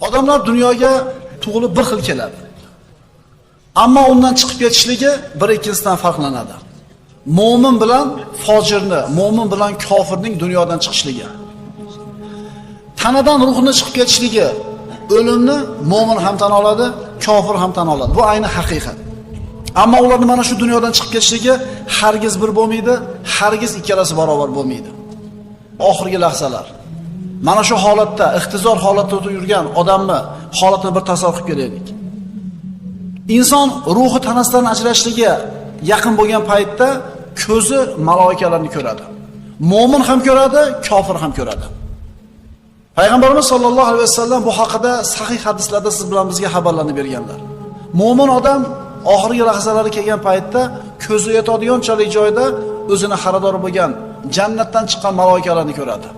Odamlar dunyoga tug'ilib bir xil keladi. Ammo undan chiqib ketishligi bir ikkinchisidan farqlanadi. Mo'min bilan fojirni, mo'min bilan kofirning dunyodan chiqishligi. Tanadan ruhni chiqib ketishligi, o'limni mo'min ham tan oladi, kofir ham tan oladi. Bu ayni haqiqat. Ammo ularning mana shu dunyodan chiqib ketishligi hargiz bir bo'lmaydi, hargiz ikkalasi barobar bo'lmaydi. Oxirgi lahzalar. Mana shu holatda, ixtizor holatida yurgan odamni holatini bir tasavvur qilib kelaylik. Inson ruhi tanasidan ajrashishligi yaqin bo'lgan paytda ko'zi maloikalarni ko'radi. Mo'min ham ko'radi, kofir ham ko'radi. Payg'ambarimiz sollallohu alayhi vasallam bu haqida sahih hadislarda siz bilan bizga xabarlarni berganlar. Mo'min odam oxirgi lahzalari kelgan paytda ko'zi yetadiganchalik joyda o'zini xaridor bo'lgan jannatdan chiqqan maloikalarni ko'radi.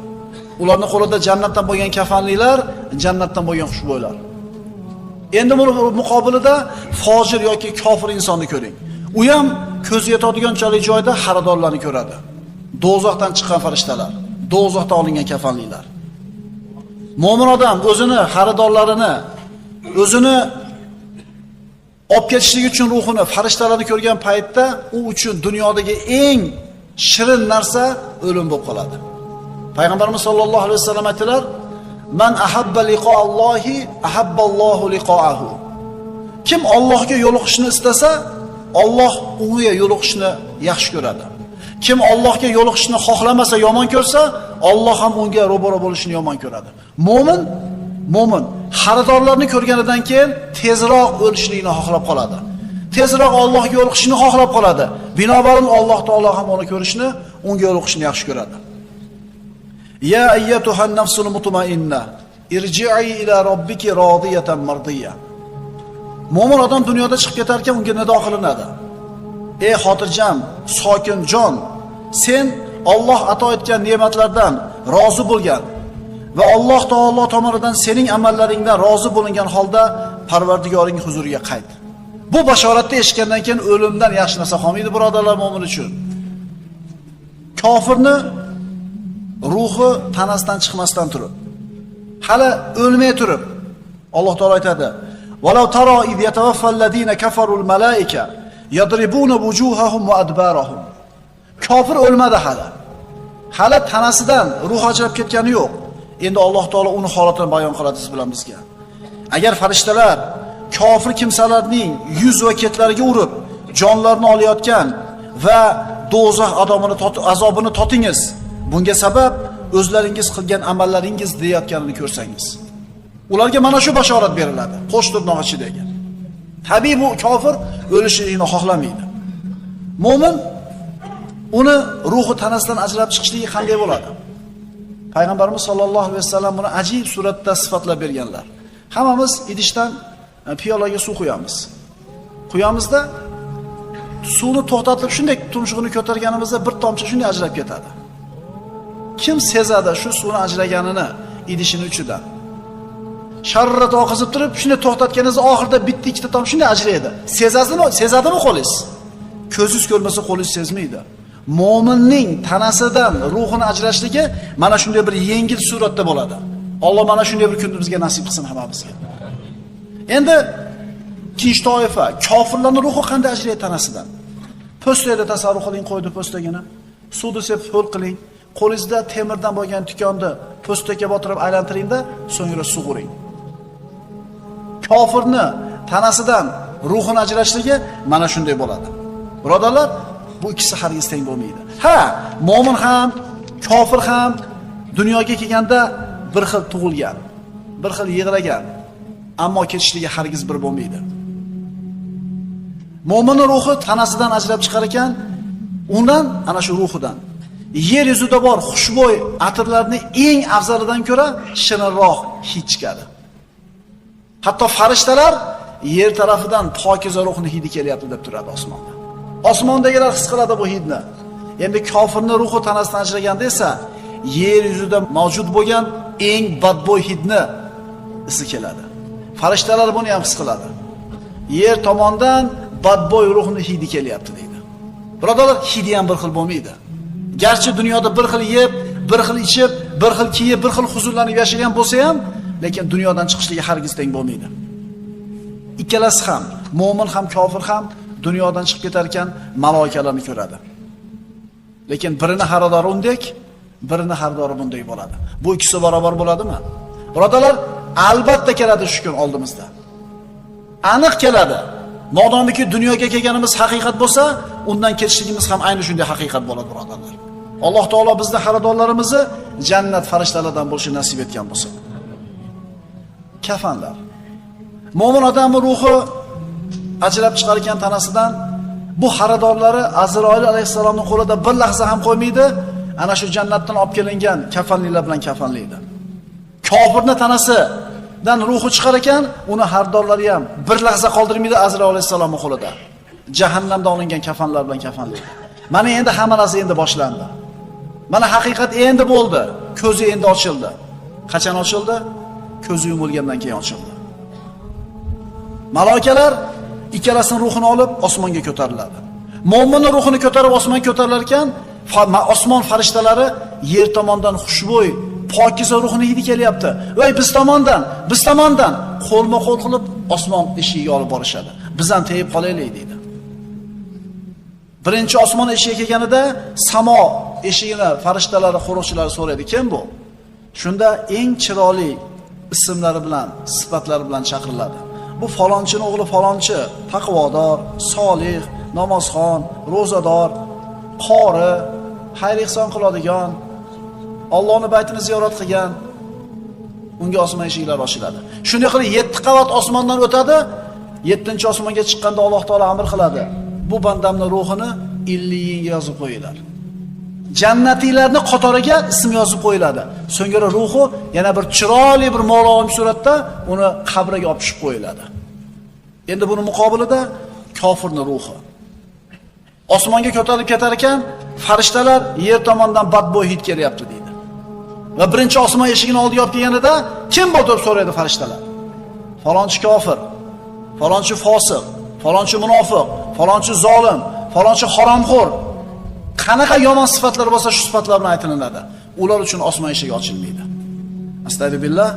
Ularning qo'lida jannatdan bo'lgan kafanliklar, jannatdan bo'lgan xushbo'ylar. Endi buni muqobilida fojir yoki kofir insonni ko'ring. U ham ko'zi yetadiganchalik joyda xaridorlarni ko'radi. Do'zaxdan chiqqan farishtalar, do'zaxdan olingan kafanliklar. Mo'min odam o'zini xaridorlarini, o'zini olib ketishligi uchun ruhini farishtalarni ko'rgan paytda u uchun dunyodagi eng shirin narsa o'lim bo'lib qoladi. Payg'ambarimiz sollallohu alayhi vasallam aytdilar: "Man ahabba liqo'allohi ahabballohu liqo'ahu." Kim Allohga yo'liqishni istasa, Alloh unga yo'liqishni yaxshi ko'radi. Kim Allohga yo'liqishni xohlamasa, yomon ko'rsa, Alloh ham unga ro'baro bo'lishini yomon ko'radi. Mo'min xaridorlarni ko'rganidan keyin tezroq o'lishlikni xohlab qoladi. Tezroq Allohga yo'liqishni xohlab qoladi. Binobarin Alloh taolo ham uni ko'rishni, unga yo'liqishni yaxshi ko'radi. Ya ayyatuhan nafsul mutmainna irji'i ila robbiki rodiyatan mardiyya. Mo'min odam dunyoda chiqib ketar ekan unga nido qilinadi. Ey xotirjam, sokin jon, sen Alloh ato etgan ne'matlardan rozi bo'lgan va Alloh taolo tomonidan sening amallaringdan rozi bo'lingan holda Parvardigoring huzuriga qayt. Bu bashoratni eshitgandan keyin o'limdan yaxshi narsa qolmaydi birodarlar mo'min uchun. Kofirni ruhi tanasidan chiqmasdan turib, hali o'lmay turib, Alloh taolo aytadi: "Walau tara iz yatawaffallazina kafarul malaika yadribuna wujuhahum va adbarahum." Kofir o'lmadi hali. Hali tanasidan ruh ajrab ketgani yo'q. Endi Alloh taolo uni holatini bayon qiladi siz bilan bizga. Agar farishtalar kofir kimsalarning yuz va ketlariga urib, jonlarini olayotgan va do'zax azobini totingiz, bunga sabab o'zlaringiz qilgan amallaringiz deyotganini ko'rsangiz. Ularga mana shu bashorat beriladi, qo'sh tirnoq ichidagi. Tabiiy bu kofir o'lishini xohlamaydi. Mo'min uni ruhi tanasidan ajrab chiqishligi qanday bo'ladi? Payg'ambarimiz sollallohu alayhi vasallam buni ajib suratda sifatlab berganlar. Hammamiz idishdan piyolaga suv quyamiz. Quyamizda suvni to'xtatib shunday tumshug'ini ko'targanimizda bir tomchi shunday ajrab ketadi. Kim sezadi shu suvni ajraganini idishini uchidan? Sharrat oqizib turib, shunday to'xtatganingizda oxirida bitta ikkita tomchi shunday ajraydi. Sezasizmi? Sezadimi qo'lingiz? Ko'zingiz ko'rmasa qo'lingiz sezmaydi. Mo'minning tanasidan ruhini ajrashligi mana shunday bir yengil suratda bo'ladi. Alloh mana shunday bir kunni bizga nasib qilsin hammamizga. Endi ikkinchi toifa, kofirlarning ruhi qanday ajraydi tanasidan? Po'stayda tasarruf qiling, qo'ydi po'stagini. Suvni sepib ho'l qiling. Qo'lingizda temirdan bo'lgan tikonni po'stakka botirib aylantiringda, so'ngra sug'uring. Kofirni tanasidan ruhini ajrashligi mana shunday bo'ladi. Birodarlar, bu ikkisi hargiz teng bo'lmaydi. Ha, mo'min ham, kofir ham dunyoga kelganda bir xil tug'ilgan, bir xil yig'lagan, ammo ketishligi hargiz bir bo'lmaydi. Mo'minning ruhi tanasidan ajrab chiqar ekan, undan ana shu ruhidan yer yuzida bor xushbo'y atirlarning eng afzalidan ko'ra shirinroq hid chiqadi. Hatto farishtalar yer tarafidan pokiza ruhning hidi kelyapti deb turadi osmonda. Osmondagilar his qiladi bu hidni. Endi kofirning ruhi tanasidan ajraganda esa yer yuzida mavjud bo'lgan eng badbo'y hidni isi keladi. Farishtalar buni ham his qiladi. Yer tomondan badbo'y ruhning hidi kelyapti deydi. Birodarlar, hidi ham bir xil bo'lmaydi. Garchi dunyoda bir xil yeb, bir xil ichib, bir xil kiyib, bir xil huzurlanib yashagan bo'lsa ham, lekin dunyodan chiqishligi hargiz teng bo'lmaydi. Ikkalasi ham, mo'min ham, kofir ham dunyodan chiqib ketar ekan maloikalarni ko'radi. Lekin birini xaridori undek, birini xaridori bunday bo'ladi. Bu ikkisi barobar bo'ladimi? Birodarlar, albatta keladi shu kun oldimizda. Aniq keladi. Modomiki dunyoga kelganimiz haqiqat bo'lsa, undan ketishligimiz ham ayni shunday haqiqat bo'ladi, birodarlar. Alloh taolo bizni xaridorlarimizni jannat farishtalaridan bo'lishini nasib etgan bo'lsin. Kafanlar. Mo'min odamning ruhi ajrab chiqar ekan tanasidan, bu xaridorlari Azroil alayhissalomning qo'lida bir lahza ham qo'ymaydi, ana shu jannatdan olib kelingan kafanliklar bilan kafanlaydi. Kofirning tanasidan ruhi chiqar ekan, uni xaridorlari ham bir lahza qoldirmaydi Azroil alayhissalomning qo'lida. Jahannamdan olingan kafanlar bilan kafanlaydi. Mana endi hamma narsa endi boshlandi. Mana haqiqat endi bo'ldi, ko'zi endi ochildi. Qachon ochildi? Ko'zi yumilgandan keyin ochildi. Maloikalar ikkalasining ruhini olib osmonga ko'tariladi. Mo'minning ruhini ko'tarib osmonga ko'tarilar ekan, osmon farishtalari yer tomondan xushbo'y, pokiza ruhini hidi kelyapti. Voy biz tomondan, biz tomondan qo'lma-qo'l qilib osmon eshigiga olib borishadi. Biz ham tegib qolaylik deydi. Birinchi osmon eshigiga kelganida samo eshigini farishtalari, qo'riqchilari so'raydi, kim bu? Shunda eng chiroyli ismlari bilan, sifatlari bilan chaqiriladi. Bu falonchining o'g'li falonchi, taqvodor, solih, namozxon, ro'zador, qori, xayr-ehson qiladigan, Allohning baytini ziyorat qilgan, unga osmon eshiklari ochiladi. Shunday qilib 7 qavat osmondan o'tadi. 7-osmonga chiqqanda Alloh taolo amr qiladi. Bu bandamning ruhini illiyinga yozib qo'yinglar. Jannatiylarning qatoriga ism yozib qo'yiladi. So'ngra ruhi yana bir chiroyli bir muloyim suratda uni qabriga olib tushib qo'yiladi. Endi buni muqobilida kofirning ruhi osmonga ko'tarilib ketar ekan, farishtalar yer tomondan badbo'y hid kelyapti deydi. Va birinchi osmon eshigini oldiga olib kelganida kim bu deb so'raydi farishtalar. Falonchi kofir, falonchi fosiq, falonchi munofiq, falonchi zolim, falonchi haromxo'r. Qanaqa yomon sifatlar bo'lsa shu sifatlar bilan aytilinadi. Ular uchun osmon eshigi ochilmaydi. Astagfirullah.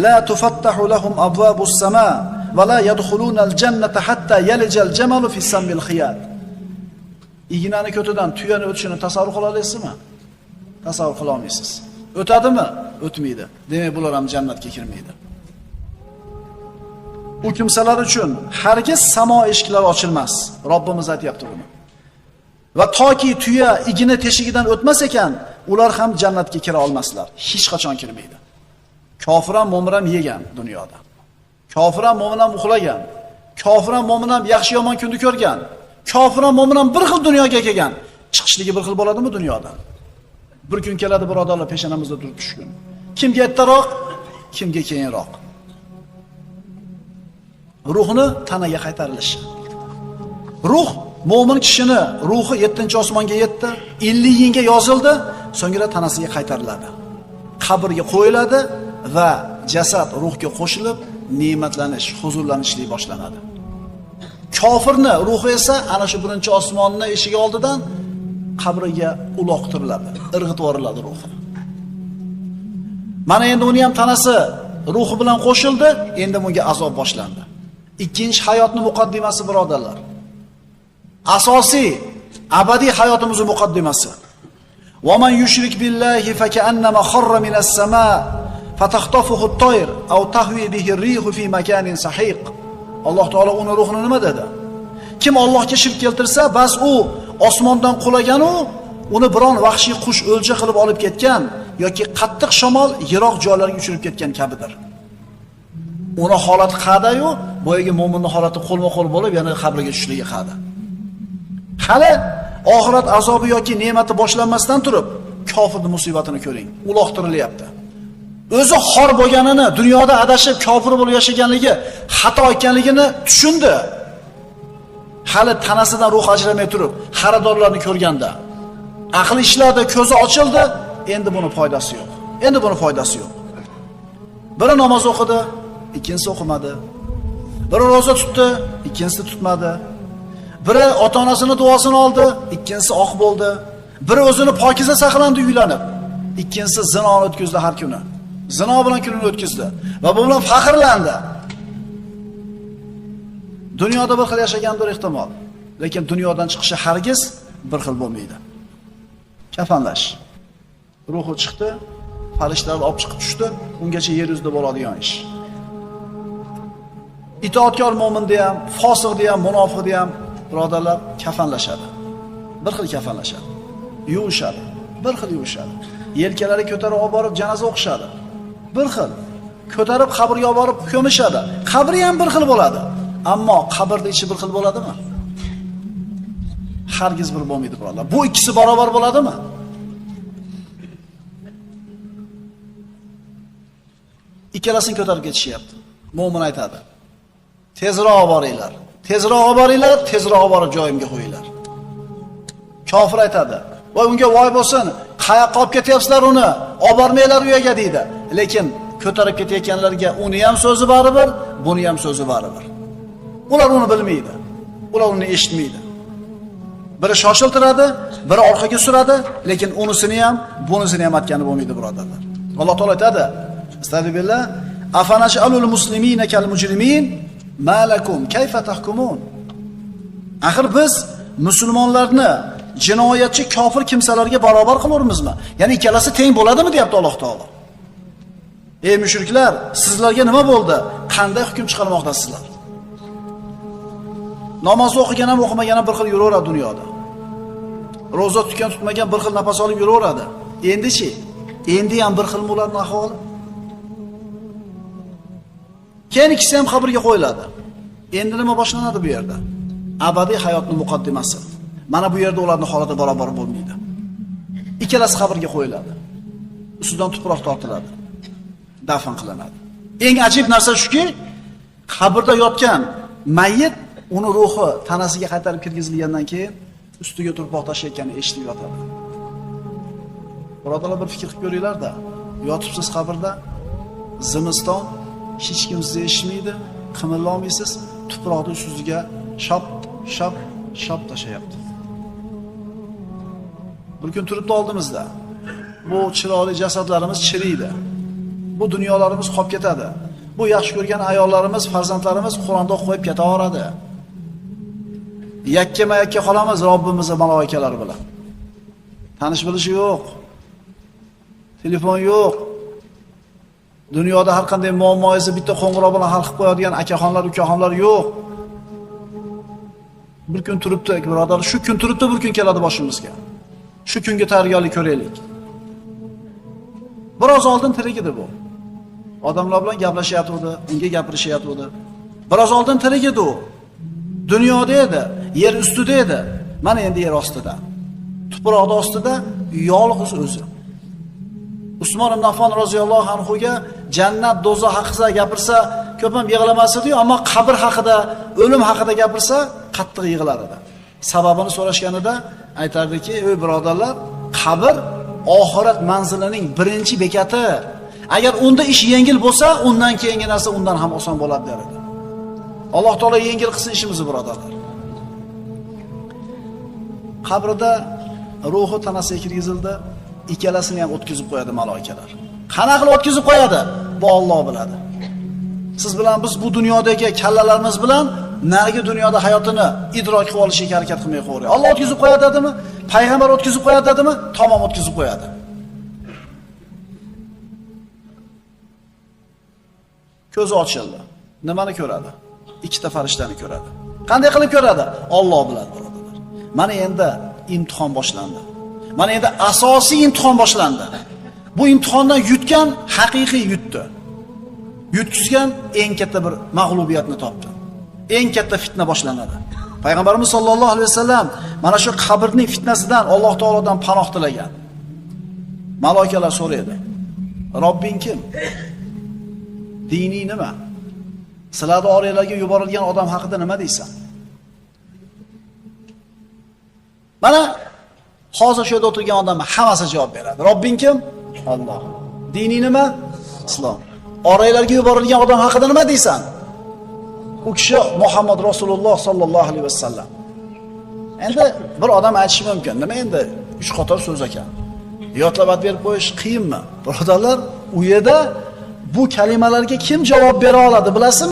La tufattahu lahum abwabus sama va la yadkhuluna al-jannata hatta yalijal jamalu fi sammil xiyat. Ignani ko'tidan tuyani o'tishini tasavvur qila olasizmi? Tasavvur qila olmaysiz. O'tadimi? O'tmaydi. Demak, bular ham jannatga kirmaydi. U kimsalar uchun hargiz samo eshiklari ochilmas. Robbimiz aytayapti buni. Va toki tuya igna teshigidan o'tmas ekan, ular ham jannatga kira olmaslar. Hech qachon kirmaydi. Kofir ham mo'min ham yegan dunyoda. Kofir ham mo'min ham uxlagan. Kofir ham mo'min ham yaxshi yomon kunni ko'rgan. Kofir ham mo'min ham bir xil dunyoga kelgan. Chiqishligi bir xil bo'ladimi dunyodan? Bir kun keladi birodarlar, peshonamizda turib tushgun. Kimga ertaroq, kimga keyinroq. Ruhni tanaga qaytarilishi. Ruh mo'min kishini ruhi 7-osmonga yetdi, 50 yilga yozildi, so'ngra tanasiga qaytariladi. Qabrga qo'yiladi va jasad ruhga qo'shilib, ne'matlanish, huzurlanishlik boshlanadi. Kofirni ruhi esa ana shu birinchi osmonni eshigi oldidan qabriga uloqtiriladi, irg'itib yuboriladi ruhi. Mana endi uni ham tanasi ruhi bilan qo'shildi, endi bunga azob boshlandi. Ikkinchi hayotning muqaddimasi birodarlar. Asosiy abadiy hayotimizning muqaddimasi. Va man yushrik billahi fakannama kharra minas samaa fatakhtafuhu at-tayr aw tahwi bihi ar-rihu fi makanin sahiq. Alloh taolo uni ruhini nima dedi? Kim Allohga shirk keltirsa, bas u osmondan qulagan u, uni biron vahshiy qush o'lja qilib olib ketgan yoki qattiq shamol yiroq joylarga uchirib ketgan kabidir. Uni holati qadayu, boyagi mo'minning holati qo'lma-qo'l bo'lib, yana qabrga tushishligi qada. Hali oxirat azobi yoki ne'mati boshlanmasdan turib, kofirning musibatini ko'ring, uloqtirilyapti. O'zi xor bo'lganini, dunyoda adashib kofir bo'lib yashaganligi, xato ekanligini tushundi. Hali tanasidan ruh ajramay turib, xaridorlarni ko'rganda aqli ishladi, ko'zi ochildi, endi buni foydasi yo'q. Endi buni foydasi yo'q. Biri namoz o'qidi, ikkinchisi o'qimadi. Biri roza tutdi, ikkinchisi tutmadi. Biri ota-onasini duosini oldi, ikkinchisi oq bo'ldi. Biri o'zini pokiza saqlandi uylanib, ikkinchisi zinoni o'tkazdi har kuni. Zino bilan kunini o'tkazdi va bu bilan faxrlandi. Dunyoda bir xil yashagandir ehtimol, lekin dunyodan chiqishi hargiz bir xil bo'lmaydi. Kafanlash. Ruhi chiqdi, farishtalar olib chiqib tushdi, ungacha yer yuzida bo'ladigan ish. Itoatkor mo'minda ham, fosiqda ham, munofiqda ham birodarlar kafanlashadi. Bir xil kafanlashadi. Yuvishadi, bir xil yuvishadi. Yelkalari ko'tarib olib borib janoza o'qishadi. Bir xil. Ko'tarib qabrga olib borib ko'mishadi. Qabri ham bir xil bo'ladi. Ammo qabrda ichi bir xil bo'ladimi? Hargiz bir bo'lmaydi birodarlar. Bu ikkisi barobar bo'ladimi? Ikkalasini ko'tarib ketishyapti. Mo'min aytadi: "Tezroq boringlar. Tezroq boringlar, tezroq borib joyimga qo'yinglar." Kofir aytadi: "Voy unga voy bo'lsin, qayoqqa olib ketyapsizlar uni? Olib bormanglar u yerga" deydi. Lekin ko'tarib ketayotganlarga uni ham so'zi baribir, buni ham so'zi baribir. Ular uni bilmaydi. Ular uni eshitmaydi. Biri shoshiltiradi, biri orqaga suradi, lekin unisini ham, bunisini ham aytgani bo'lmaydi birodarlar. Alloh taolo aytadi: "Astagfirullah, afanash'alul muslimina kal mujrimin ma lakum kayfa tahkumun?" Axir biz musulmonlarni jinoyatchi kofir kimsalarga barobar qilarmizmi? Ya'ni ikkalasi teng bo'ladimi deyapti Alloh taolo. Ey mushriklar, sizlarga nima bo'ldi? Qanday hukm chiqarmoqdasizlar? Namoz o'qigan ham o'qimagan ham bir xil yuraveradi dunyoda. Ro'za tutgan tutmagan bir xil nafas olib yuraveradi. Endi-chi? Endi ham bir xilmi ularning ahvoli? Keyin ikkisi ham qabrga qo'yiladi. Endi nima boshlanadi bu yerda? Abadiy hayotning muqaddimasi. Mana bu yerda ularning holati barobar bo'lmaydi. Ikkalasi qabrga qo'yiladi. Ustidan tuproq tortiladi. Dafn qilinadi. Eng ajib narsa shuki, qabrda yotgan mayyit uni ruhi tanasiga qaytarib kirgizilgandan keyin ustiga tuproq tashlayotganini eshitib yotadi. Birodarlar, bir fikr qilib ko'ringlar-da. Yotibsiz qabrda, zimiston, hech kim sizni eshitmaydi, qimirlolmaysiz, tuproqni ustingizga shop shop shop tashlayapti. Bir kun turibdi oldimizda. Bu chiroyli jasadlarimiz chiriydi. Bu dunyolarimiz qolib ketadi. Bu yaxshi ko'rgan ayollarimiz, farzandlarimiz Qur'onda qo'yib ketaveradi. Yakkama-yakka qolamiz Robbimizning maloikalari bilan. Tanish bilishi yo'q. Telefon yo'q. Dunyoda har qanday muammoingizni bitta qo'ng'iroq bilan hal qilib qo'yadigan akaxonlar, ukaxonlar yo'q. Bir kun turibdi, birodar, shu kun turibdi, bir kun keladi boshimizga. Shu kunga tayyorgarlik ko'raylik. Biroz oldin tirik edi bu. Odamlar bilan gaplashyapti, unga gapirishyapti. Biroz oldin tirik edi u. Dunyoda edi, yer ustida edi. Mana endi yer ostida. Tuproqning ostida yolg'iz o'zi. Usmon ibn Affon roziyallohu anhu ga jannat, do'zax haqida gapirsa, ko'p ham yig'lamas edi-yu, ammo qabr haqida, o'lim haqida gapirsa, qattiq yig'lar edi. Sababini so'rashganida aytardiki, "Ey birodarlar, qabr oxirat manzilining birinchi bekati. Agar unda ish yengil bo'lsa, undan keyingi narsa undan ham oson bo'ladi" der edi. Alloh taolo yengil qilsin ishimizni birodarlar. Qabrida ruhi tanasiga kirgizildi, ikkalasini ham o'tkazib qo'yadi maloikalar. Qanaqa qilib o'tkazib qo'yadi? Bu Alloh biladi. Siz bilan biz bu dunyodagi kallalarimiz bilan narigi dunyoda hayotini idrok qilib olishga harakat qilmay qo'yaylik. Alloh o'tkazib qo'yadi dedimi? Payg'ambar o'tkazib qo'yadi dedimi? Tamom o'tkazib qo'yadi. Ko'zi ochildi. Nimani ko'radi? Ikkita farishtani ko'radi. Qanday qilib ko'radi? Alloh biladi, birodarlar. Mana endi imtihon boshlandi. Mana endi asosiy imtihon boshlandi. Bu imtihondan yutgan haqiqiy yutdi. Yutkizgan eng katta bir mag'lubiyatni topdi. Eng katta fitna boshlanadi. Payg'ambarimiz sollallohu alayhi vasallam mana shu qabrning fitnasidan Alloh taolodan panoh tilagan. Maloikalar so'raydi: "Robbing kim? Dini nima? Sizlarning oranglarga yuborilgan odam haqida nima deysan?" Mana hozir shu yerda o'tirgan odam hammasi javob beradi. Robbing kim? Alloh. Dini nima? Islom. Oranglarga yuborilgan odam haqida nima deysan? U kishi Muhammad Rasululloh sallallohu alayhi vasallam. Endi bir odam aytishi mumkin, nima endi 3 qator so'z ekan. Yodlab berib qo'yish qiyinmi? Birodarlar, U yerda bu kalimalarga kim javob bera oladi, bilasizmi?